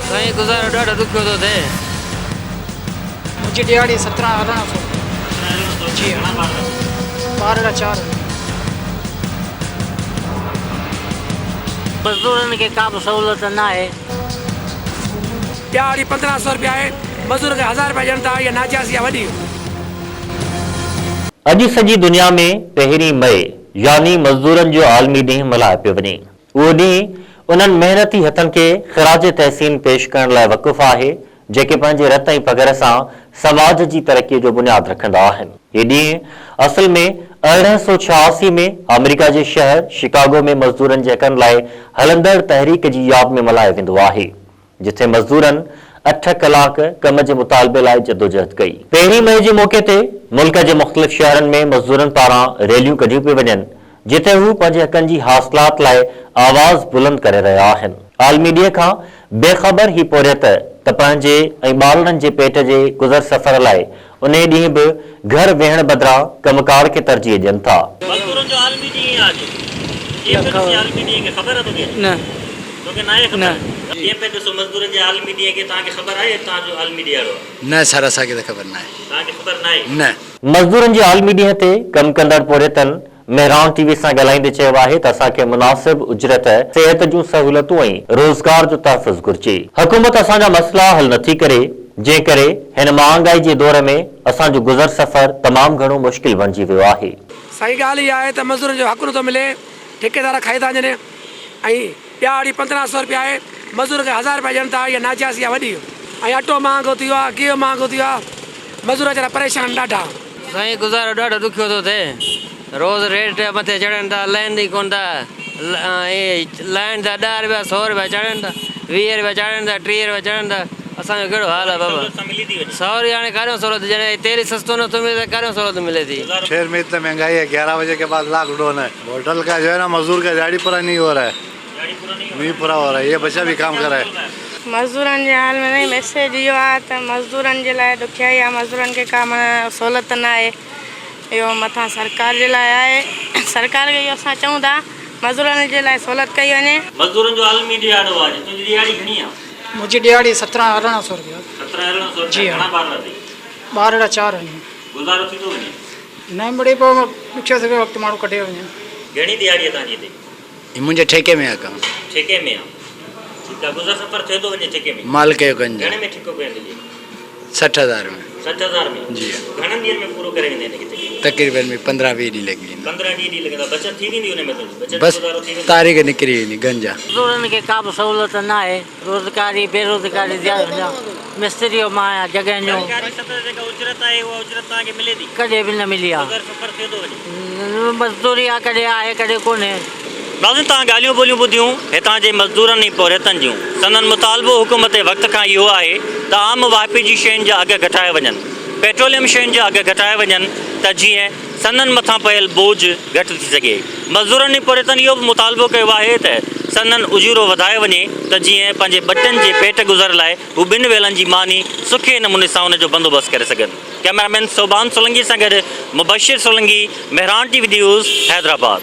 سائين گذارو ڏاڍو ڏکيو ٿو ٿئي. منهنجي ڏهاڙي 17 18 سو 17 18 سو جي گهڻا ٻار اٿو؟ ٻارڙا چار. مزدورن کي ڪا به سهولت ناهي. ڏهاڙي 15 سو رپيا آهي مزور کي هزار رپيا ڏين ٿا اها ناجائزي آهي وڏي. اڄ سڄي دنيا ۾ پهرين مئي يعني مزدورن جو عالمي ڏينهن ملهايو پيو وڃي. اهو ڏينهن انهن محنتي هٿن کي خراج تحسين پيش ڪرڻ لاء وقف آهي، جيڪي پنهنجي رت ۽ پگهر سان سماج جي ترقي جو بنياد رکندا آهن. هي ڏينهن اصل ۾ 1886 ۾ آمريڪا جي شهر شڪاگو ۾ مزدورن جي حقن لاء هلندڙ تحريڪ جي ياد ۾ ملهايو ويندو آهي. جتي مزدورن اٺ ڪلاڪ ڪم جي مطالبي لاء جدوجهد ڪئي. پهرين مئي جي موقعي تي ملڪ جي مختلف شهرن ۾ مزدورن پاران ريليون ڪڍيون پيون وڃن، جتي هو پنهنجي حقن جي حاصلات لاء آواز بلند ڪري رهيا آهن. عالمي ڏينهن کان بي خبر هي پورهيت ته پنهنجي ۽ ٻارڙن جي پيٽ جي گذر سفر لاء انهي ڏينهن به گهر ويهڻ بدران ڪم ڪار کي ترجيح ڏين ٿا. مزدورن جو عالمي ڏينهن آ اڄ. ڪيئن پيو ڏسين عالمي ڏينهن کي خبر آ توکي؟ نه. توکي ناهي خبر؟ نه. ڪيئن پيا ڏسو مزدورن جي عالمي ڏينهن کي توهان کي خبر آهي توهان جو عالمي ڏيهاڙو آ؟ نه سر اسان کي ته خبر ناهي. توهان کي خبر ناهي؟ نه. مزدورن جي عالمي ڏينهن تي ڪم ڪندڙ پورهيتن مهراڻ ٽي وي سان ڳالهائيندي چيو آهي ته اسان کي مناسب اجرت، صحت جون سهولتون ۽ روزگار جو تحفظ گهرجي. حڪومت اسان جا مسئلا حل نٿي ڪري، جنهن ڪري هن مهانگائي جي دور ۾ اسان جو گذر سفر تمام گهڻو مشڪل بڻجي ويو آهي. سائين ڳالهه اها آهي ته مزدورن جو حق نٿو ملي، ٺيڪيدار کائي ٿا وڃن ۽ ڏهاڙي 15 سو رپيا آهي، مزور کي هزار رپيا ڏين ٿا، اها ناجائزي آهي وڏي ۽ اٽو مهانگو ٿي ويو آهي، گيهه مهانگو ٿي ويو آهي، مزور ويچارا پريشان آهن ڏاڍا. سائين گذارو ڏاڍو ڏکيو ٿو ٿئي روز ريٽ مٿي چڙهن ٿا لهن ئي ڪونه ٿا ۽ لهن ٿا ڏهه رپيا سو رپيا چڙهن ٿا 20 رپيا چڙهن ٿا 30 رپيا چڙهن ٿا اسان جو ڪهڙو حال آهي بابا سوري هاڻي ڪاريون سهولت جڏهن تيل ئي سستو نٿو ملي ته ڪاريون سهولت ملي ٿي. شهر ۾ اتنا مهنگائي هي گياره بجي ڪي بعد لاڪ ڊون هي هوٽل ڪا جو هي نا مزدور ڪا دهاڙي پورا نهي هو رها هي نهي پورا هو رها هي يه بچا ڀي ڪام ڪر رها هي. مزدورن جي حال ۾ سائين ميسيج اهو آهي ته مزدورن جي لاء ڏکيائي آهي مزدورن کي ڪا معنيٰ سهولت نه آهي اهو مٿان سرڪار جي لاء آهي سرڪار کي اهو اسان چئون ٿا مزدورن جي لاء سهولت ڪئي وڃي. مزدورن جو عالمي ڏهاڙو آهي اڄ تنهنجي ڏهاڙي گهڻي آهي؟ منهنجي ڏهاڙي 17 18 سو رپيا. 17 18 سو رپيا جي ها. گهڻا ٻارڙا اٿئي؟ ٻارڙا چار آهن. گذارو ٿي ٿو وڃي؟ نه مڙئي پوء ڏکيو سکيو وقت ماڻهو ڪڍيو وڃي. گهڻي ڏهاڙي آهي توهان جي هتي؟ هي منهنجي ٺيڪي ۾ آ ڪم. ٺيڪي ۾ آ. ٺيڪ آ گذر سفر ٿئي ٿو وڃي ٺيڪي ۾. مالڪ جو گنج آ. گهڻي ۾ ٺيڪو ڪيو تنهنجي؟ 60 هزار ۾. 60 هزار ۾؟ جي ها. گهڻن ڏينهن ۾ پورو ڪري ويندين هن کي ٺيڪي؟ تقريبن ۾ 15 20 ڏينهن لڳي ويندا. 15 20 ڏينهن لڳندا بچت ٿي ويندي ان ۾ تنهنجي؟ بچت بس گذارو ٿي ويندو؟ تاريخ نڪري ويندي گنج آ. مزدورن کي ڪا به سهولت ناهي. روزگاري بيروزگاري زياده مستري جو مان آهيان جڳهين جو. سرڪاري سطح تي جيڪا اجرت آهي اها اجرت توهان کي ملي ٿي؟ ڪڏهن به نه ملي آهي. گذر سفر ٿئي ٿو وڃي؟ مزدوري آهي ڪڏهن آهي ڪڏهن ڪونهي. ناظرين توهان ڳالهيون ٻوليون ٻڌيون هتان جي مزدورن ۽ پورهيتن جون سندن مطالبو حڪومت وقت کان اهو آهي ته عام واهپي جي شين جا اگهه گهٽايا وڃن پيٽروليم شين جا اگهه گهٽايا وڃن ته جيئن سندن مٿان پيل بوجهه گهٽ ٿي سگهي. مزدورن ۽ پورهيتن اهو به مطالبو ڪيو آهي ته سندن اجورو وڌايو وڃي ته جيئن پنهنجي ٻچن جي پيٽ گذر لاء هو ٻن ويلن جي ماني سکي نموني سان ان جو بندوبست ڪري سگهن. ڪئميرا مين سوڀان سولنگي سان گڏ Mubashir Solangi, Mehran T V news, Hyderabad.